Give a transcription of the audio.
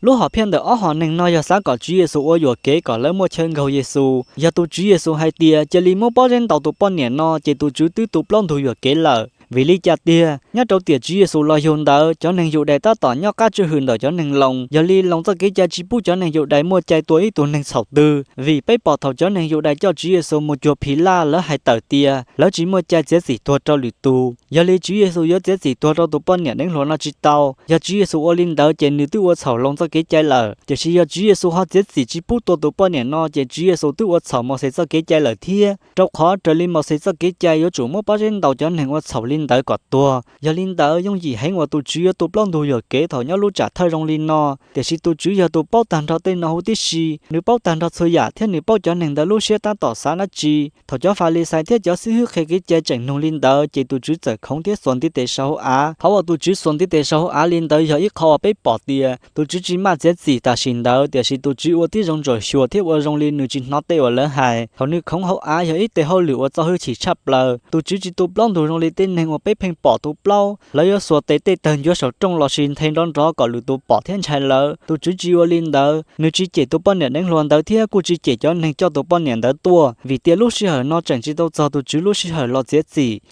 Lub hom phiaj ntawm ob hom neeg no yog xav kom Tswv Yexus ua yuam kev kom lawv muaj chaw nkaug Yexus. Yog tus Tswv Yexus hais tias cia li muab pob zeb ntaus tus poj niam no ces tus Tswv twb tu plaub ntug yuam kev lawm. Vim li cas tiag? Nyob rau tiam Tswv Yexus los yug ntawd cov neeg Yudais tab tom nyob qab tswj hwm ntawm cov neeg Loos, yog li Loos txoj kev cai tsis pub cov neeg Yudais muaj cai tua ib tug neeg txhaum twg. Vim peb pom thaum cov neeg Yudais coj Tswv Yexus mus cuag Philaj lawv hais tawm tias lawv tsis muaj cai txiav txim tuag rau lwm tus, yog li Tswv Yexus yuav txiav txim tuag rau tus poj niam deev hluas no tsis tau. Yog Tswv Yexus ua li ntawd ces nws twb ua txhaum Loos txoj kev cai lawm. Tiam sis yog Tswv Yexus ho txiav txim tsis pub tua tus poj niam no ces Tswv Yexus twb ua txhaum Mauxes txoj kev cai lawm thiab, rau qhov raws li Mauxes txoj kev cai yuav tsum muab pob zeb ntaus cov neeg ua txhaum li ntawd kom tuag. Yog li ntawd yooj yim heev uas tus Tswv yuav tu plaub ntug yuam kev thaum nyob lub tsam thawj zoo li no. Tiam sis tus Tswv yog tus paub tag nrho tej no huv tib si, nws paub tag nrho txhua yam thiab nws paub cov neeg ntawd lub siab tab tom xav dab tsi. Thaum cov Falixais thiab cov xib hwb qhia kev cai tseem nug li ntawd ces tus Tswv txawm khoov thiab xuas ntiv tes saum hauv av. Qhov uas tus Tswv xuas ntiv tes saum hauv av li ntawd yog ib qho uas peb pom tias tus Tswv tsis maj txiav txim tam sim ntawd, tiam sis tus Tswv ua tib zoo ntsuam xyuas thiab ua zoo li nws tsis hnov tej uas lawv hais. Thaum nws khoov hauv av yog ib tes hauj lwm uas txo hwj chim tshaj plaws. Tus Tswv tsis tu plaub ntug zoo li tej neeg uas peb pheej pom tu plaub, lawv yuav xuas tes tej tawg ncuav saum rooj lossis nthe nrov nrov kom lwm tus pom thiab ntshai lawv. Tus Tswv tsis ua li ntawd, nws tsis cem tus poj niam deev hluas ntawd thiab kuj tsis cem cov neeg coj tus poj niam ntawd tuaj, vim tias lub sij hawm no tseem tsis tau txog tus Tswv lub sij hawm los txiav txim.